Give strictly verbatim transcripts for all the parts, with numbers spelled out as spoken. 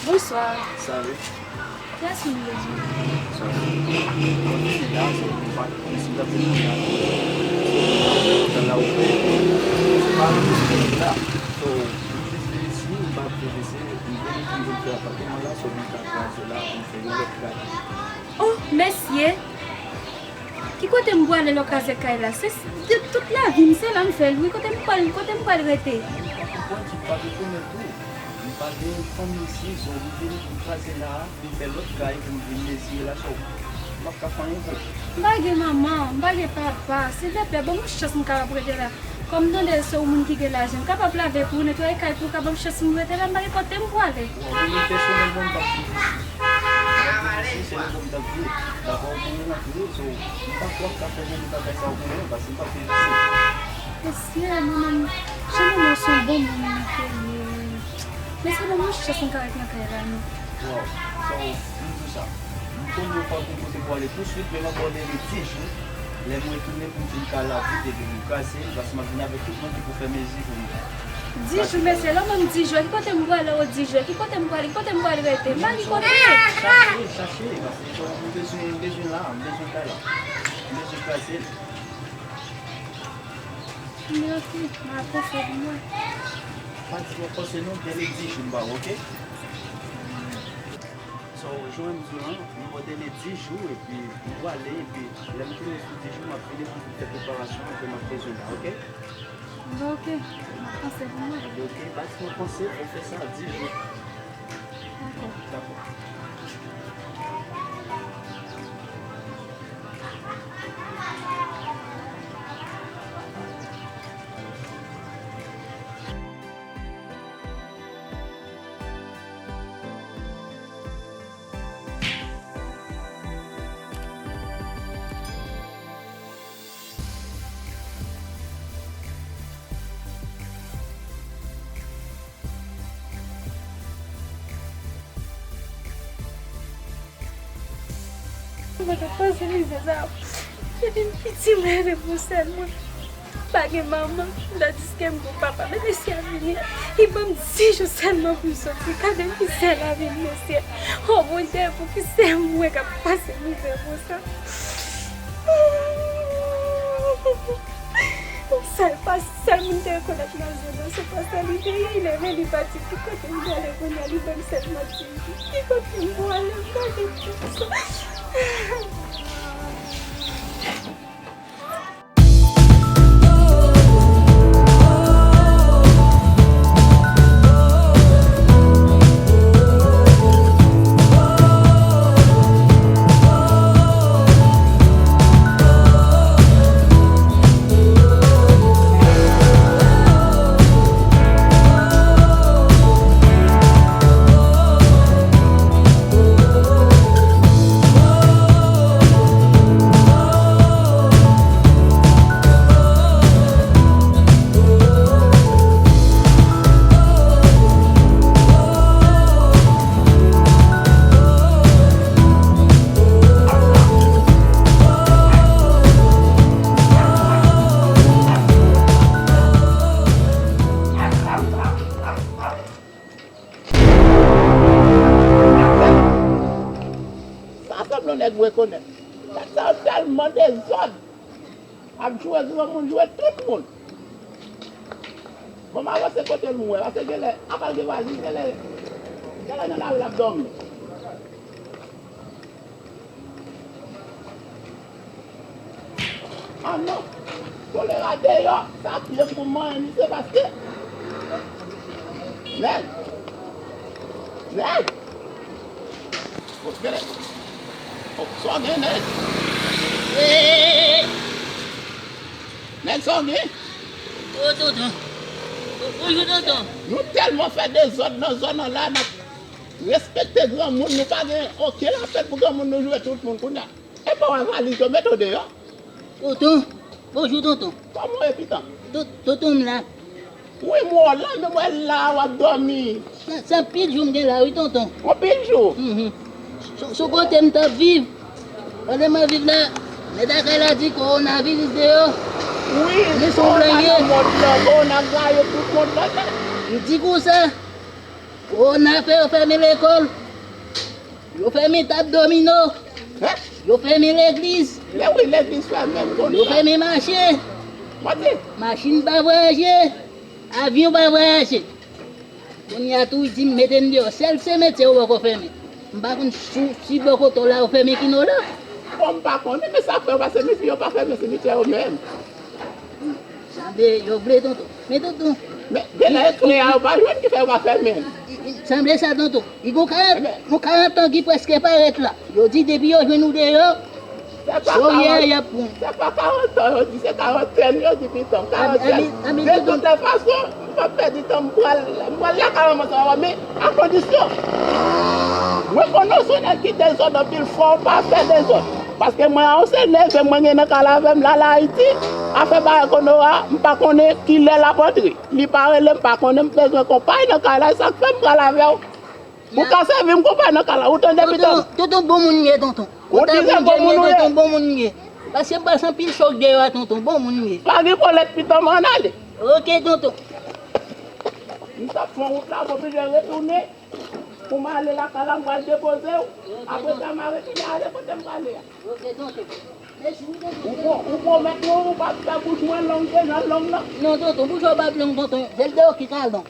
Bonswa. Salut. Kiyès moun bezwen? Sa, mwen la, se pou pa konn si w t ap vin la. Tan la ouvè. Se pa mwen ki la. So, mwen jis vin isi, mwen pa vin isi, mwen vin pou mwen fè apatman la, so mwen ka kraze la, mwen fè yon lòt kay. Oh, mesye! Ki kote m pwale lè w kraze kay la? Se, se tout lavi m, se la m fè l, wi. Kote m pral, kote m pral rete? M pa konprann, si m pa rekonèt ou. M pa gen fanmi isi, so m vin pou m kraze la, pou m fè lòt kay, pou m vin mezire la, so m p ap ka fè anyen pou ou. M pa gen manman, m pa gen papa. Silvouplè, ban m yon chans m kapab rete la. Kòm m tande se yon moun ki gen lajan, m kapab lave pou ou, netwaye kay pou ou, ka ban m chans m rete la, m pa gen kote m pwale. Bon, mwen menm pèsonèlman, m p ap viv isi. M p ap viv isi, se nan kòm m t ap viv. Dakò, ou konnen nan tou, so, m pa kwè w ap ka fè jan de bagay sa yo pou mwen, paske m p ap viv isi. Mesye, mwen menm, jan mwen se yon bon moun, mwen te ye. Mesye, ban m yon chans m ka ret nan kay la, non. Wow, so, m di w sa. M konnen w pa gen kote pou w ale touswit, men m ap ba w dele dis jou. Lè mwen tounen pou m fin ka lave, epi pou m kraze l, paske m ap vin avèk tout moun ki pou fè mezi pou mwen. Dis jou, mesye, lè w ban m dis jou, ki kote m pral lè w dis jou? Ki kote m pral, ki kote m pral rete? M pa gen kote. Chache, chache, paske m bezwen, m bezwen la, m bezwen kay la. M bezwen kraze l. Men ok, m ap panse pou mwen. Pa di w ap panse non, dele dis jou m ba w, ok? So, jan m di w lan, m ba w dele dis jou, epi m prale, epi lè m tounen sou dis jou, m ap vini pou m fè preparasyon ke m ap bezwen la, ok? Bon, ok, m ap panse pou mwen. Bon, ok, pa di w ap panse, ou fè sa dis jou. Dakò. Dakò. Mwen te panse mizè sa yo. Depi m piti, mwen rete pou sèl mwen. Pa gen manman, tandiske m gen papa. Men mesye a vini, li ban m dis jou sèlman pou m soti. Gade mizè lavi m, mesye. O Bondye, poukisa se mwen k ap pase mizè konsa? Sèl pa, sèl moun te rekonèt nan zòn nan, se pastè li te ye, li leve, li pati. Ki kote m prale kounye a? Li ban m sèlman dis jou. Ki kote m prale? M pa gen kòb sa. Sa sanble yon nèg m rekonèt. Nèg sa yo tèlman dezòd. Ap joure granmoun, joure tout moun. Bon, m avanse kote l m wè, paske genlè, apa l gen valiz, genlè, genlè nan lari l ap dòmi. Ah non. Kolera deyò, sa pye pou manyen misye paske. Nèg! Nèg! Oh, genlè. Oh, sa w gen, nèg? Hey! Nèg, sa w gen? Oh, tonton. Bonjou, tonton. Nou tèlman fè dezòd nan zòn nan la, n ap respekte granmoun, nou pa gen okenn lapèn pou granmoun, nou joure tout moun kounye a. Epa w a valiz yo, mete w deyò. Tonton, bonjou, tonton. Kòman w ye, pitan? Ton-, tonton, m la. Wi, m wè w la, men m wè la, w ap dòmi. Sa, sa anpil jou m gen la, wi, tonton. Anpil jou? Mhm. Sou, sou kote m t ap viv, Pandan m ap viv la, mèt lakay la di kowonaviris deyò. Wi, men se yon blag ye. Kowona nan mond lan, kowona gaye tout mond lan nèt. M di konsa, kowona fè yo fèmen lekòl, yo fèmen tab domino, yo fèmen legliz, yo fèmen mache, machin pa vwayaje, avyon pa vwayaje. Kounye a tou, li di m mete m deyò. Sèl sementyè yo poko fèmen. M pa konn si, si bò kote w la yo fèmen kino la. Bon, m pa konnen, men sa fè yo pa sementyè, yo pa fèmen sementyè yo menm. Sanble yo vle, tonton. Men, tonton. Men, de la eklè a, yo pa jwenn ki fè yo pa fèmen. Sanble sa, tonton. Li gon karant, gon karant an ki prèske parèt la. Yo di depi yo jwenn ou deyò, se pa karant, se pa karant an yo di, se karantèn yo di pitan m, karantèn. De tout lè fason, m p ap pèdi tan, m pral, m pral lakay manman sa, men a kondisyon. Mwen konnen w se yon nèg ki dezòd anpil, fò w pa fè dezòd. Paske mwen an, se neve mwen gen nan kay la avè m la, la Ayiti. Afè bagay kono a, m pa konnen kilè l ap antre. Li pa rele m, pa konnen m bezwen konpay nan kay la, e sa k fè m pral avè w. Ou ka sèvi m konpay nan kay la, ou tande pitan m? Tonton, bon moun ye, tonton. Ou di se bon moun ou ye? Tonton, bon moun ye. Paske m pase anpil chòk deyò a, tonton, bon moun ye. Pa gen kolèt pitan m, ann ale. Oke, tonton. M t ap fè wout la, m oblije retounen. Pou m ale lakay la, m pral depoze w. Apre sa, m a retounen ale kote m prale a. Ou pwo-, ou pwomèt mwen ou p ap fè bouch mwen long dejan long nan? Non, tonton, bouch ou p ap long, tonton. Se l deyò ki ka long.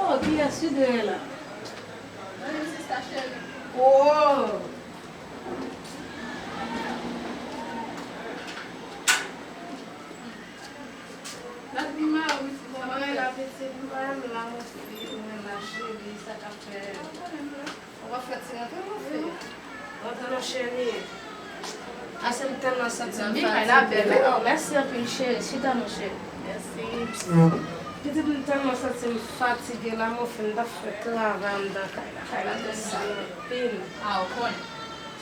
Oh, kiyès ki dèyè la? Mwen menm sista cheri. Oh! L ap vin mari wi, ti zanmi. Mwen la pitit, mwen la, mon fi, mwen la, cheri, sa k ap fèt? Ou pa fè ti rantre, mon fi. Rantre non, cheri. Ase m tèlman santi m fatige la. Oh, mèsi anpil, cheri. Chita non, cheri. Mèsi. Pitit, m tèlman santi m fatige la, mon fi, m t ap fè travay anndan kay la. Kay la te sal anpil. A, ou konnen.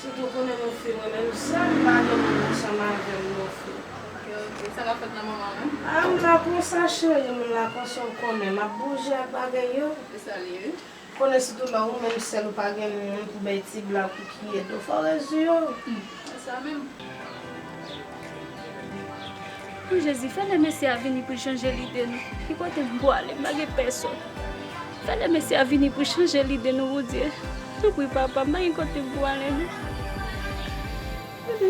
Sitou konnen, mon fi, mwen menm sèl, m pa gen moun ansanm avè m, mon fi. Ok, ok. Sa k ap fèt la, manman, menm? A, m la konsa, cheri, m la konsa, ou konnen. M ap bouje ak bagay yo. Se sa l ye, wi. Konnen sitou lè ou menm sèl ou pa gen moun pou bay ti blag pou ki ede w, fò w reziye w. Hmm, se sa menm. O Jezi, fè lè mesye a vini pou l chanje lide nou. Ki kote m pou ale? M pa gen pèsòn. Fè lè mesye a vini pou l chanje lide nou, Bondye. Tanpri, papa, m pa gen kote m pou ale, non. Fè l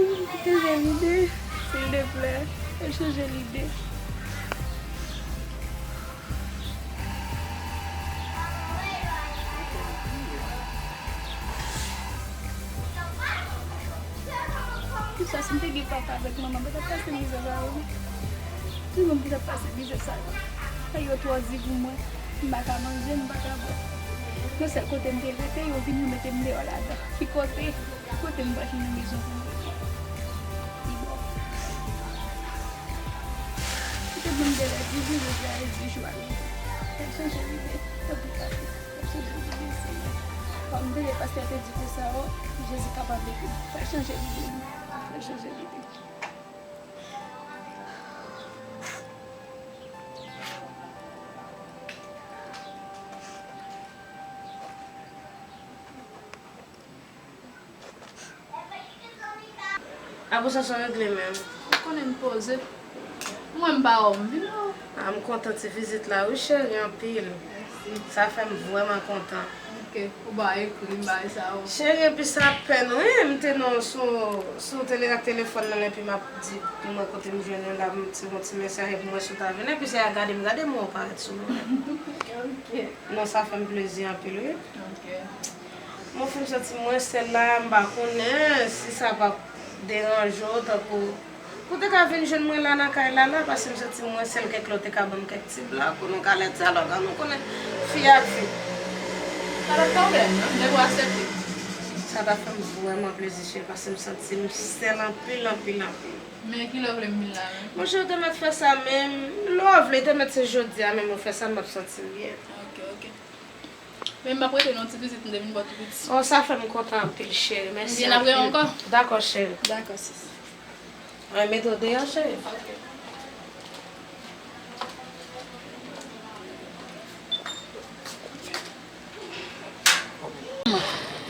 chanje lide, silteplè. Fè l chanje lide. Poukisa si m te gen papa avèk manman, m pa t ap pase mizè sa yo? Tout moun ki t ap pase mizè sa yo. Kay yo twò di pou mwen. M pa ka manje, m pa ka bwè. Yon sèl kote m te rete, yo vin yo mete m deyò ladan. Ki kote? Kote m pa jwenn yon mezon pou m rete. Li bon. Kite moun de lè di, di, jodi a, e di jou a rive. Fè l chanje lide, tanpri, papa. Fè l chanje lide, Senyè. Kòm m tande pastè te di konsa, o, Jezi kapab ede m. Fè l chanje lide, non. Fè l chanje lide. Apre sa, sa regle menm. Ou konnen m poze. Mwen, m pa wè w, m vin wè w. A, m kontan ti vizit la, wi, cheri, anpil. Mèsi. Sa fè m vrèman kontan. Ok. Ou ba ekri m, bay sa yo. Cheri, epi sa pèn, wi, m te nan sou, sou tele, ak telefòn nan, epi m ap di, pou mwen kote m jwenn ou la, m ti, yon ti mesaj, epi m wè si w ta vin, epi se a gade m, gade m wè w parèt sou mwen. Ok. Non, sa fè m plezi anpil, wi. Ok. Mwen fin santi mwen sèl la, m pa konnen si sa p ap deranje w, tankou Ou te ka vin jwenn mwen la nan kay la, la, paske m santi mwen sèl kèk lè w te ka ban m kèk ti blag pou nou ka lè dyalòg an, nou konnen fi ak fi. Pa t ap pwoblèm, non, m te pou aksepte. Sa ta fè m vrèman plezi, cheri, paske m santi m sèl anpil, anpil, anpil. Men kilè w vle m vin la menm? Monchè, ou te mèt fè sa menm. Lè w vle, te mèt se jodi a menm ou fè sa, m ap santi m byen. Ok, ok. Men m ap rete nan ti vizit, m te vin ba w tou piti. Oh, sa fè m kontan anpil, cheri. Mèsi anpil. M vin apre ankò. Dakò, cheri. Dakò, sis. Mwen mete w deyò, cheri. Ok.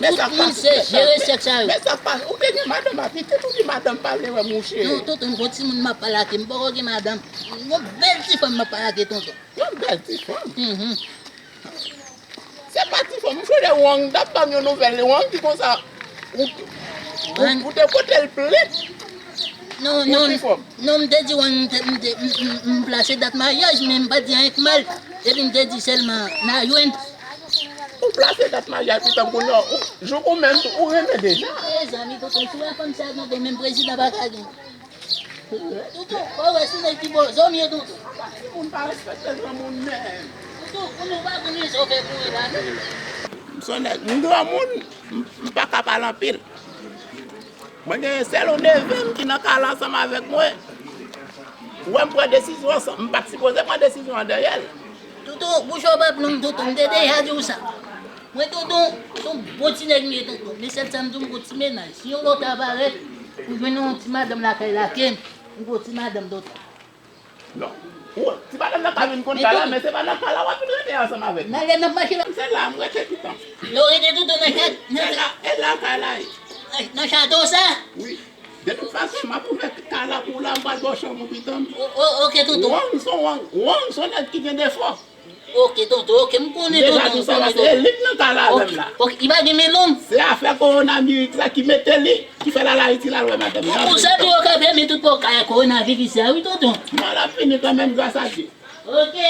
Men sa k pase, jere sèks sa yo. Men sa k pase, ou te gen madanm a pitit, ou di madanm pa vle wè mouche. Non, tonton, m gon timoun m ap pale ak li, m poko gen madanm. M gon bèl ti fanm m ap pale ak li, tonton. Yon bèl ti fanm. Mhm. Se pa ti fanm, m sonje Wang t ap ban m yon nouvèl, Wang di konsa, ou, ou, ou te pote l plent pou ti fanm. Non, m te di Wang, m te, m te, m, m, m plase dat maryaj, men m pa t di anyen k mal. Epi m te di sèlman, n a jwenn. Ou plase dat maryaj, pitanm kounye a, ou, jouk ou menm tou, ou renmen deja. Mezanmi, tonton, si w wè fanm sa, tonton, menm prezidan pa ka gen. Toutou, ou wè si nèg ki bo, zòmye toutou. Timoun pa respekte granmoun menm. Toutou, pou nou pa konn rezon fè kouri la, non. M se yon nèg, m granmoun, m, m pa ka pale anpil. Mwen gen sèl yon neve m ki nan kay la ansanm avèk mwen. Ou wè m pran desizyon ansanm, m pa t sipoze pran desizyon an dèyè l. Toutou, bouch ou p ap long, toutou, m te deja di w sa. Mwen, tonton, se yon bon ti nèg m ye, tonton. Men sèl sa m di w, m gon ti mennaj. Si yon lòt aparèt, ou jwenn yon ti madanm lakay la, Ken, m gon ti madanm, tonton. Non. Ou, ti madanm nan ka vin konn kay la, men se pa nan kay la w ap vin rete ansanm avèk mwen. Nan lè n ap mache la. Se la m rete toutan. Lè w rete toutan nan chat, nan... Se la, e la kay la ye. Nan chato sa? Wi. De tout fason, m ap ouvè kay la pou w la, m pral ba w chanm ou, pitanm. O, o, oke, tonton. Wang se yon, Wang se yon nèg ki gen defo. Oke, tonton, oke, m konnen, tonton, m konnen, tonton. Deja di w sa, paske e li k nan kay la avè m la. Oke, oke, li pa gen men long. Se afè kowonaviris la ki mete li, ki fè l al Ayiti, l al wè madanm li. Pou sa, tou yo ka fèmen tout pòkay kowonaviris la, wi, tonton. Non, l ap fini kanmenm, gras a Dye. Oke.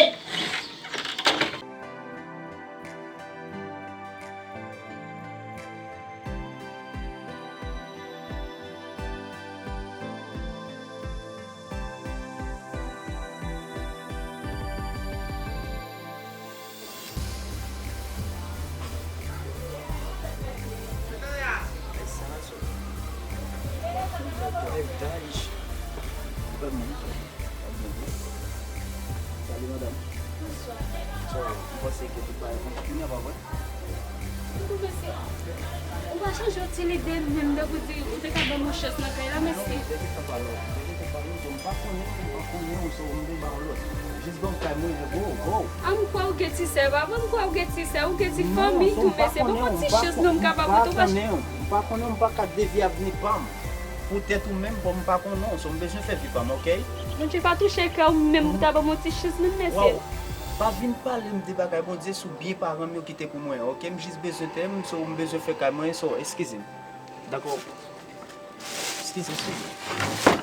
Salut, madame. Bonsoir. So, ou panse ke tout bagay kontinye, pa vre? Tonton, mèsi. Ou pa chanje yon ti lide, menm tankou di ou te ka ban m yon chans nan kay la, mèsi. Non, depi tan pa lò, depi tan pa lò, m pa konnen, m pa konnen w, so, m vin ba w lòd. Jis ban m kay mwen, go, go. A, m kwè ou gen ti sè, papa, m kwè ou gen ti sè, ou gen ti fanmi tou, mèsi. Ban m yon ti chans, non, m kapab tou, pa... M pa konnen w, m pa konnen w, m pa ka devye avni pa m. Poutèt ou menm, bon, m pa konnen w, so m bezwen fè vi pa m, oke? Bondye pa touche kè w menm pou ta ban m yon ti chans menm, mesye. Waw, pa vin pale m de bagay Bondye sou byen paran m yo kite pou mwen, oke? M jis bezwen tè m, so m bezwen fè kay mwen, so eskize m. Dakò. Eskize, eskize.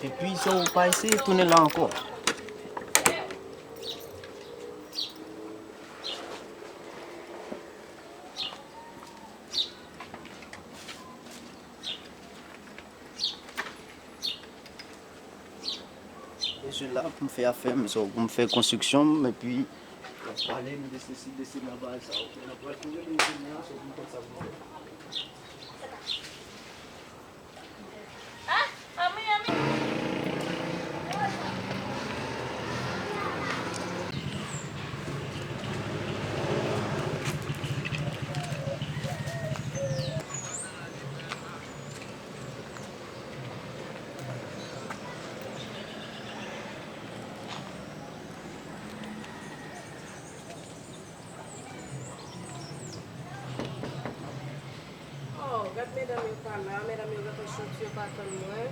Epi, so pa eseye tounen la ankò. E se la pou m fè afè m, so, pou m fè konstriksyon m, epi w ap pale m de sesi, de sela, bagay sa, oke? N ap pral kouri de enjenyè a, so, pou m konn sa pou m fè. Oh, gad medam yo pa la, medam yo gentan soti, yo pa tann mwen.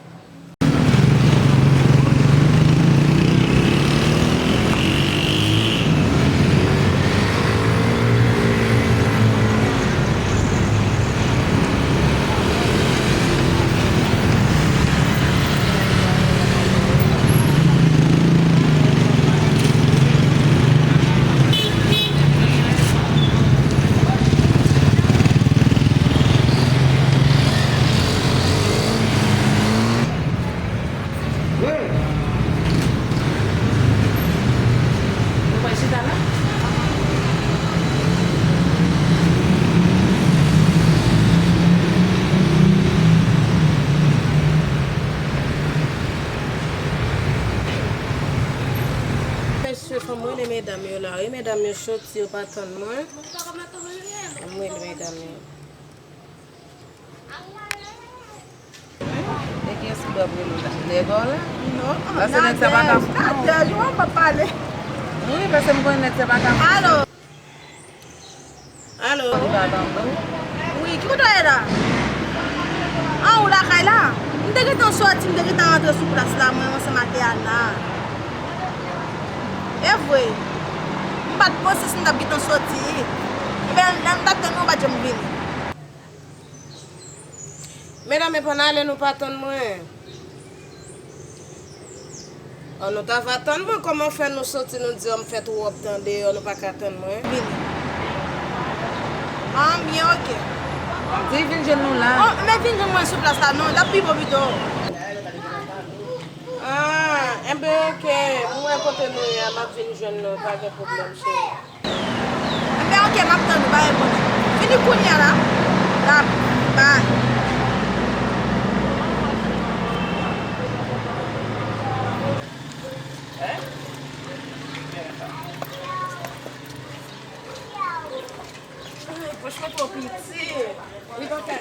Medam yo la, wi, medam yo soti, yo pa tann mwen. Ann rele medam yo. E kiyès ki w ap rele la? Nèg la? Non, paske nèg sa pa ka. Nadège, ou wè m p ap pale. Wi, paske m konnen nèg sa pa ka. Alo. Alo. Li pa tande w. Wi, ki kote w ye la? An, ou lakay la? M te gentan soti, m te gentan rantre sou plas la, mwen ansanm ak Yana. E vre. M pa t panse si m t ap gentan soti. Ebyen, lè m t ap tann ou, ou pa t janm vini. Medam, epa n ale, nou pa tann mwen. An, nou ta va tann mwen, kòman fè nou soti, nou di, an, m fè twòp tan deyò, nou pa ka tann mwen? Vini. An, byen, oke. Di vin jwenn nou la. Oh, men vin jwenn mwen sou plas la, non, l ap pi bon pito. Ah, enben, oke, m wè kote nou ye a, m ap vin jwenn nou, pa gen pwoblèm, cheri. Enben, oke, m ap tann ou, pa gen pwoblèm. Vini kounye a la. Dap, bay. Ay, pòch mwen twò piti. Li pa ka.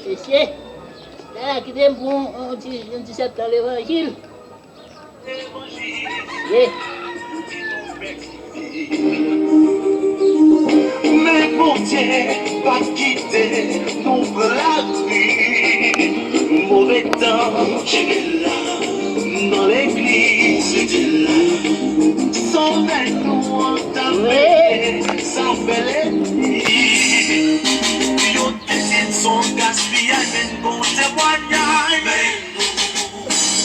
Mesye, la, kite m pran yon ti, yon ti sèk nan levanjil. Ye. Men Bondye p ap kite nou pran lapli. Move tan, kenbe la. Nan legliz, rete la. Sovè nou an t ap veye, sa fè lènmi. Yo te di n se yon gaspiyay, men n gon temwanyay. Men nou,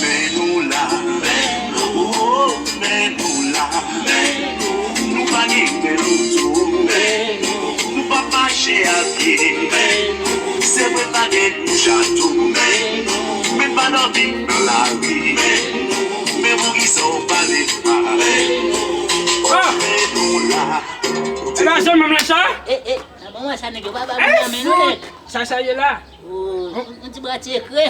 men nou la. Men nou, oh, men nou la. Men nou, nou pa gen bèl oto. Men nou, nou p ap mache a pye. Men nou, se vre pa gen yon chato. Men nou, men pa dòmi nan lari. Men nou, men poukisa w pale pa? Men nou, oh, men nou la. E pa jwenn menm lè sa? E, e, a bon, mwen sa nèg yo pa ba moun nan men nou nèt. Sa sa ye la? Oh, yon, yon ti bwa ti ekre.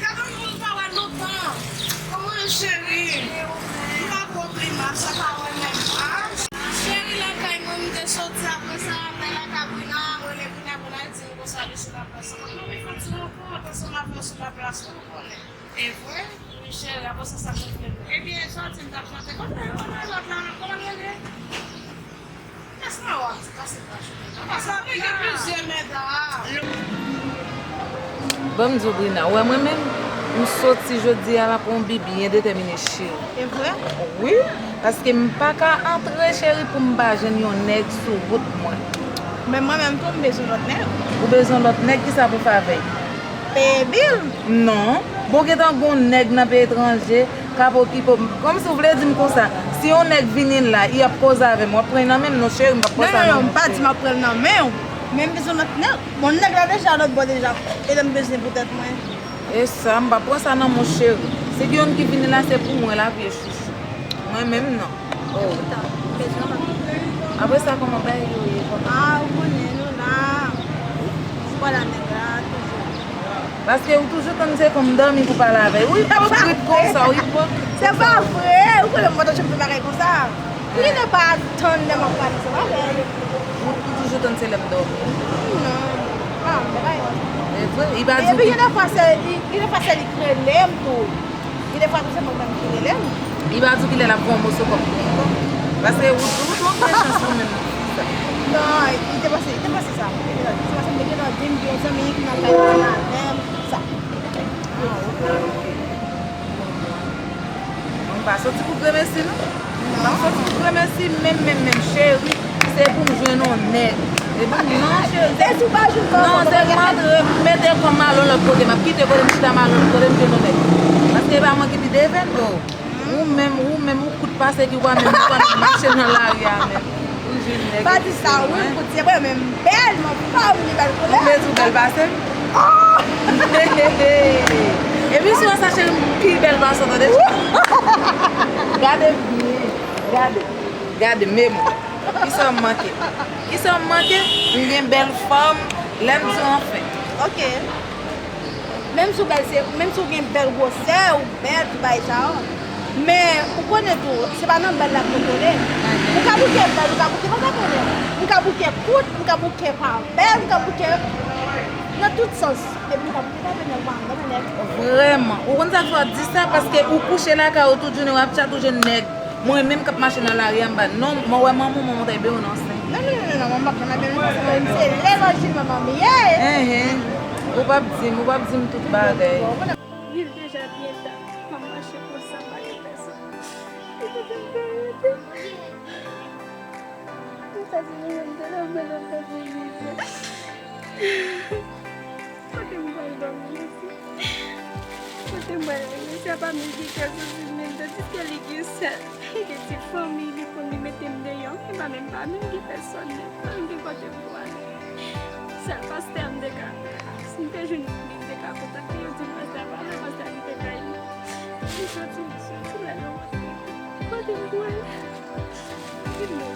Gade yon moun m pa wè lontan. Kòman w ye, cheri? M pa konpli, m ap sa pa wè menm. Ah, cheri, lakay mwen, m te soti apre sa, men la Kabrina rele kounye a pou l al di m konsa li sou laplas. Mwen, mwen fè ti rankont ansanm avè w sou laplas, ou konnen. E vre? Wi, cheri, apre sa, sa konfime m. Ebyen, soti, m t ap chante. Kote, kote lòt la, kòman l rele? Kès la w ap di pase pa chante la? Pase pa gen plizyè mèt la. Ban m di w, Brina, ou wè mwen menm, m soti jodi a la pou yon bi byen detèmine, cheri. E vre? Wi, paske m pa ka antre, cheri, pou m pa jwenn yon nèg sou wout mwen. Men mwen menm tou, m bezwen lòt nèg. Ou bezwen lòt nèg, kisa pou fè avè l? Peye bil? Non. Bon, gentan gon nèg nan peyi etranje k ap okipe w. Kòmsi w vle di m konsa, si yon nèg vini la, y ap koze avè m, w ap pran l nan men m? Non, cheri, m p ap pran sa nan men w. Non, non, non, m pa di m ap pran l nan men w. Men m bezwen lòt nèg. Bon, nèg la deja lòt bò deja. E lè m bezwen pou tèt mwen. E sa, m p ap pran sa nan men w, cheri. Si gen youn ki vini la, se pou mwen l ap ye, chouchou. Mwen menm, non. Oh. Apre sa, kòman bagay yo ye, kòman? Ah, ou konnen, nou la. Ou pa la nèg la, toujou. Paske ou toujou tann se pou m dòmi pou pale avè l. Ou ipokrit konsa, ou ipokrit konsa. Se pa vre, ou konnen m pa t janm fè bagay konsa. Ou genlè pa tann lè m ap pale ansanm avè l. Ou, ou toujou tann se lè m dòmi. Non, pa m, pa yon. E vre, li pa di w ki... Epi gen de fwa se, gen de fwa se li k rele m tou. Gen de fwa tou se mwen menm ki rele l. Li pa di w kilè l ap fè yon moso kòb pou ou ankò. Paske ou, ou, ou pran chans ou menm. Non, li te panse, li te panse sa. Li te panse m te gentan di m gen yon zanmi ki nan kay li avè m, tout sa. Ah, ok, ok. Bon, m pa soti pou gremesi, non. M pa soti pou gremesi, menm, menm, menm, cheri. Se pou m jwenn yon nèg. Se pou m, non, cheri. Se sou pa jou non, se pou m antre, m mete kò m al yon lòt kote, m ap kite kote m chita, m al yon lòt kote, m jwenn yon nèg. Paske e pa mwen ki pi deven, oh. Ou menm, ou menm, ou kout pase ki w pa menm, ou pa menm mache nan lari a menm. Ou jwenn nèg. Pa di sa, wi, m kout se vre, men m bèl, m anfòm, li bèl koulè. Ou vle di w bèl pase m? Oh! Emisyon an sa cheri m pi bèl pase w, tande. Gade byen, gade, gade, men mwen. Kisa m manke? Kisa m manke? M gen bèl fòm, lè m di w anfen. Ok. Menm si w bèl, se, menm si w gen bèl gwosè, ou bèl, tout bagay sa yo. Men, ou konnen tou, se pa nan bèl la pou w kole. Ou ka bouke bèl, ou ka bouke pa ta konnen. M ka bouke kout, m ka bouke pa bèl, m ka bouke nan tout sans. Epi m ka bouke ta konnen, m pa renmen nèg. Vrèman. Ou konn sa k fè w di sa? Paske ou kouche lakay ou tout jounen, w ap chat, ou jwenn nèg. Mwen menm k ap mache nan lari a, m pa, non, mwen wè manman w, manman w ta ebe w nan sen. Non, non, non, non, non, manman pa janm ebe m nan sen, se levanjil manman m ye. Enhen. Ou p ap di m, ou p ap di m tout bagay. Li deja byen ta, m ap mache konsa, m pa gen pèsòn. Li te fè m pè rete. Li ta di mwen, m te la, mwen la, m ta di mwen. Kote m pral dòmi mesye? Kote m pral dòmi mesye? Apa m gen kè santi menm, tandiske li gen sè, li gen ti fanmi, li konn li mete m deyò. Epa menm pa menm gen pèsòn menm. Pa m gen kote m pou ale. Sèl pastè m te ka, si m te jwenn moun li m te ka kontakte, yo di m pastè a pa la, pastè a kite kay li. Li soti, li soti la, yo kote m pou ale? Di m non.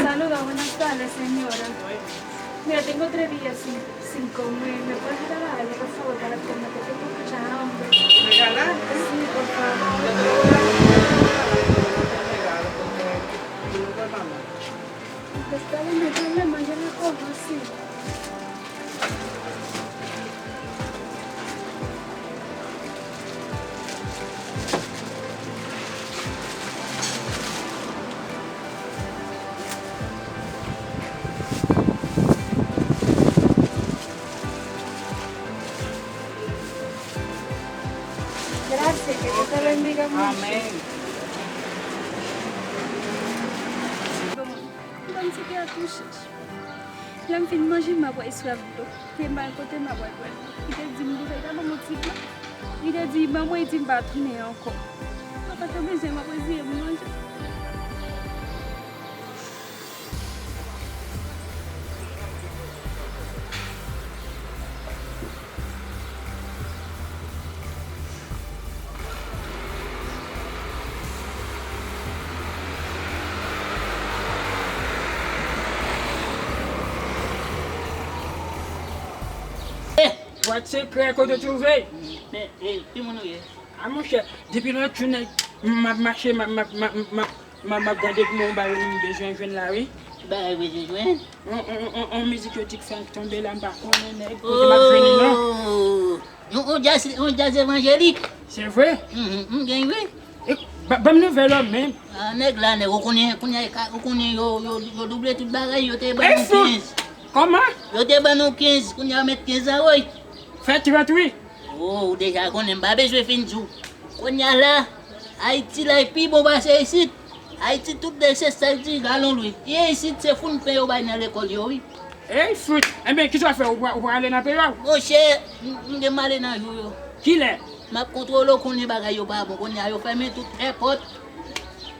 Saluda, buenas tardes, señora. Mira, tengo tres días sin, sin comer. ¿Me puede ayudar a algo, por favor, para comer? Porque tengo mucha hambre. ¿Regalar? Sí, por favor. Yo te voy a dar un regalo porque tú no puedes mamar. Pues está bien, no hay problema, yo le cojo, sí. Gracias, que Dios te bendiga mucho. Amén. Bon, m panse ke a touche. Lè m fin manje, m ap wè esklav dlo. Te m al kote m ap wè dlo. Li te di m pou fè, li ta ban m yon ti dlo. Li te di, ban mwen, li di m pa tounen ankò. Mwen pa t bezwen, m ap reziye m manje. Eh, bwat sekrè kote w twouve? Men, eh, ki moun ou ye? A monchè, depi lòt jou nèg, m ap mache, m ap, m ap, m ap, m ap, m ap, m ap gade pou mwen yon bagay m bezwen jwenn la, wi. Ki bagay ou bezwen jwenn? On, on, on, on, on mizik yo di k fè tonbe la, m pa konnen nèg kote m ap jwenn li non. Oh! Yon, yon djaz, yon djaz evanjelik. Se vre? Mhm, m gen wi. E, ba, ban m nouvèl ou menm. Ah, nèg la, nèg, ou konnen, kounye a, ou konnen yo, yo, yo double tout bagay, yo te ban nou kenz. Kòman? Yo te ban nou kenz, kounye a yo met kenz la, woy. Fè trant wi. Oh, ou deja konnen, m pa bezwen fin di w. Kounye a la, Ayiti la, e pi bon pase isit. Ayiti tout de se sèl ti galon lwil. E isit, se foun pen yo bay nan lekòl yo, wi. Ey, fout! Enben, kisa w ap fè? Ou pra-, ou prale nan peyi w? Monchè, m, m gen m ale nan jou yo. Kilè? M ap kontwole w, konnen bagay yo pa bon. Kounye a, yo fèmen tout èpòt.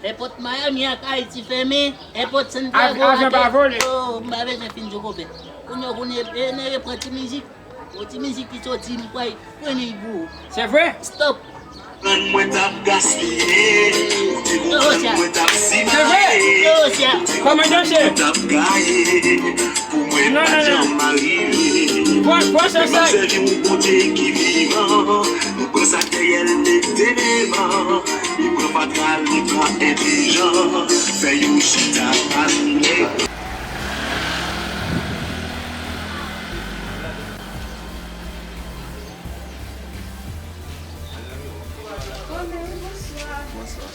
Èpòt Miami ak Ayiti fèmen. Èpòt Santiago ak... Avyon pa vole. Oh, m pa bezwen fin di w konpè. Kounye a, kounye a, e, nèg pran ti mizik. Yon ti mizik ki soti, m pral pran li pou ou. Se vre? Stop. Mwen t ap gaspiye, ou te konprann mwen t ap simaye. Kòmandan chè. Mwen t ap gaye, pou mwen pa janm arive. Mwen sèvi yon Bondye ki vivan. Mwen pran sa Dèyè l mete devan, li pran fatra, li pa entèlijan. Fè yo chita pa nèg. Bonjou, bonswa. Bonswa.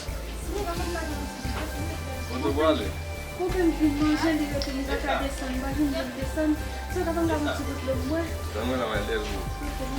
Sinon, pa konn lage yon ti gout dlo, silvouplè. Kote w prale? Kote m vin manje, li rete m pa ka desann, m pa jwenn dlo m desann. Si w ta ban m lage yon ti gout dlo m bwè. Ban mwen la, mwen lèl pou ou.